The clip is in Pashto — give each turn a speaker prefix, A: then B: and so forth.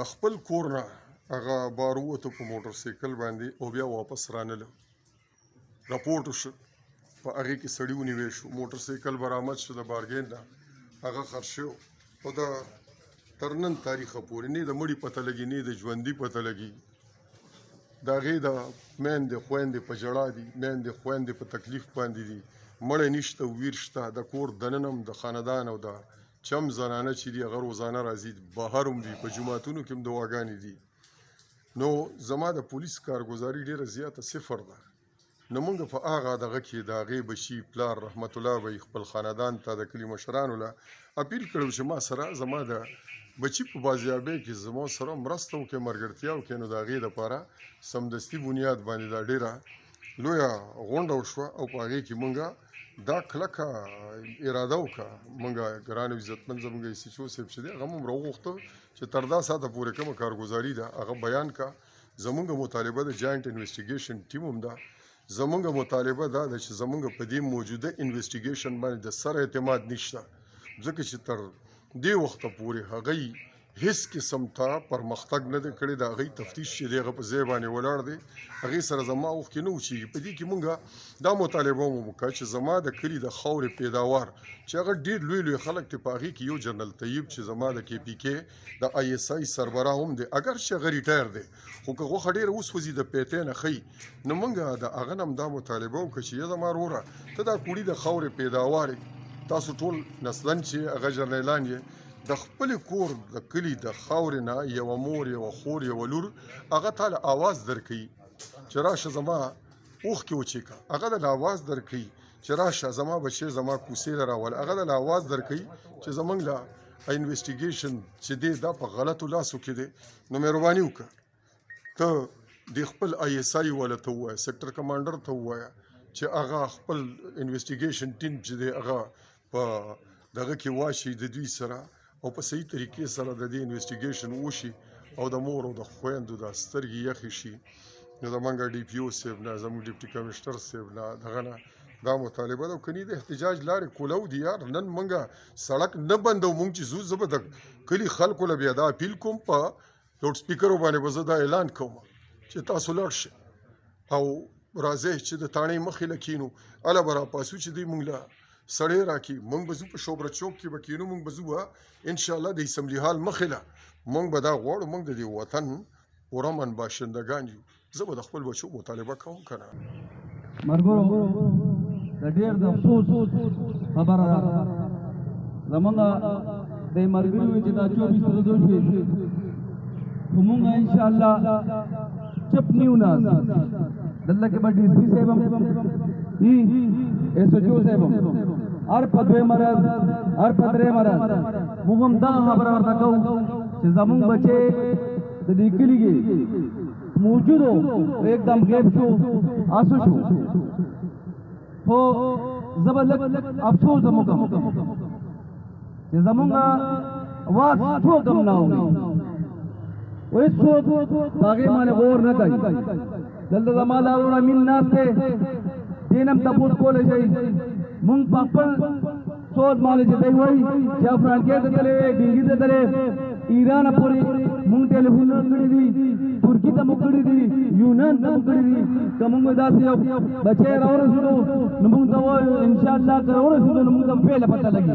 A: د خپل کور نه هغه بار ووتو په موټر سایکل باندې او بیا واپس رانله. رپورټ وشو، په هغې کې سړي ونیوی شو، موټر سایکل برآمد شو د بارګین نه، هغه خرڅ شو. او د تر نن تاریخه پورې نه د مړي پته لګي، نه د ژوندي پته لګي. د هغې د میندې خویندې په ژړا دي، میندې خویندې په تکلیف باندې دي، مړی نشته، ویر شته. د کور دننه هم د خاندان او د چم زنانه چې دي هغه روزانه راځي، بهر هم دي، په جوماتونو کې هم دعاګانې دي. نو زما د پولیس کارګزاري ډېره زیاته صفر ده. نو موږ په هغه دغه کې د هغې بچي پلار رحمت الله به خپل خاندان ته د کلي مشرانو له اپیل کړو چې ما سره زما د بچي په بازیابۍ کې زما سره مرسته وکړي، ملګرتیا وکړي. نو د هغې دپاره سمدستي بنیاد باندې دا ډېره لویه غونډه وشوه او په هغې کې موږ دا کلکه اراده وکړه. موږ ګران عزتمند زموږ ایس ایچ او صاحب چې دی هغه مو راوغوښته چې تر دا ساعته پورې کومه کارګزاري ده هغه بیان کړه. زموږ مطالبه د جاینټ انویسټیګیشن ټیم هم ده. زموږ مطالبه دا ده چې زموږ په دې موجوده انویسټیګیشن باندې د سر اعتماد نشته، ځکه چې تر دې وخته پورې هغوی هیڅ قسم ته پرمختګ نه دی کړی. د هغوی تفتیش چې دی هغه په ځای باندې ولاړ دی، هغې سره زما اوښکې نه وچېږي. په دې کې مونږ دا مطالبه هم وکړه چې زما د کلي د خاورې پیداوار چې هغه ډېر لوی لوی خلک دی، په هغې کې یو جنرال طیب چې زما د کې پي کې د آی ایس آی سربراه هم دی، اګر چې هغه ریټایر دی خو که غوښه ډېره وسوځي د پیتې نه ښیي. نو مونږ د هغه نه هم دا مطالبه وکړه چې یا زما وروره ته دا کوړي د خاورې پیداوار یې، تاسو ټول نسلاً چې هغه جرنیلان یې، د خپل کور د کلي د خاورې نه یوه مور، یوه خور، یوه لور هغه تا له اواز درکوي چې راشه زما اوښکې وچې کړه، هغه د له اواز درکوي چې راشه زما بچی زما کوڅې له راوله، هغه د له اواز درکوي چې زمونږ له انویسټیګیشن چې دی دا په غلطو لاسو کې دی. نو مهرباني وکړه ته د خپل آی ایس آی والا ته ووایه، سیکټر کمانډر ته ووایه چې هغه خپل انویسټیګیشن ټیم چې دی هغه په دغه کې واشي د دوی سره او په صحیح طریقې سره د دې انویسټیګیشن وشي او د مور او د خویندو د سترګې یخې شي. نو زمونږ ډي پي او صاحب نه، زمونږ ډپټي کمشنر صاحب نه دغه نه دا مطالبه ده. کني د احتجاج لارې کولاو دي یار. نن مونږ سړک نه بندو، مونږ چې ځو زه به د کلي خلکو له بیا دا اپیل کوم، په لوډ سپیکرو باندې به زه دا اعلان کوم چې تاسو لاړ شئ او راځئ چې د تاڼې مخې له کښېنو، هله به راپاڅو چې دوی مونږ له سړی راکړي. مونږ به ځو په شوبره چوک کې به کښېنو، مونږ به ځو انشاءالله د اسمبلي هال مخې له. مونږ به دا غواړو، مونږ د دې وطن پرامن باشندګان یو. زه به د خپل بچو مطالبه کوم که نه.
B: ملګرو د ډېر د افسوس خبره ده، زمونږ د ملګري وي چې دا 24 ورځې وشوې، خو مونږ انشاءالله چپ نیو ناست. دلته کې به ډي ایس پي صاحب هم ایس ایچ او صاحب هم هر په دویمه ورځ هر په درېیمه ورځ موږ هم دغه خبره ورته کوو چې زمونږ بچی د دې کلي کې موجود و، एकदम غیب شو، اسو شو. خو زه به لږ افسوس هم وکړم چې زمونږ واک څوک هم نه اوري او هېڅوک په هغې باندې غور نه کوي. دلته زما دا ورور امین ناست دی، دې نه هم تپوس کولی شئ. مونږ په خپل سوچ باندې چې دی وایي چې افرانکې ته تللی دی، ډینګي ته تللی، ایران پورې مونږ ټلیفونونه کړي دي، ترکي ته مو کړي دي، یونان ته مو کړي دي. که مونږ داسې یو بچی راورسېدو نو مونږ ته وایو انشاءالله که راورسېدو نو مونږ ته پهله پته لګي.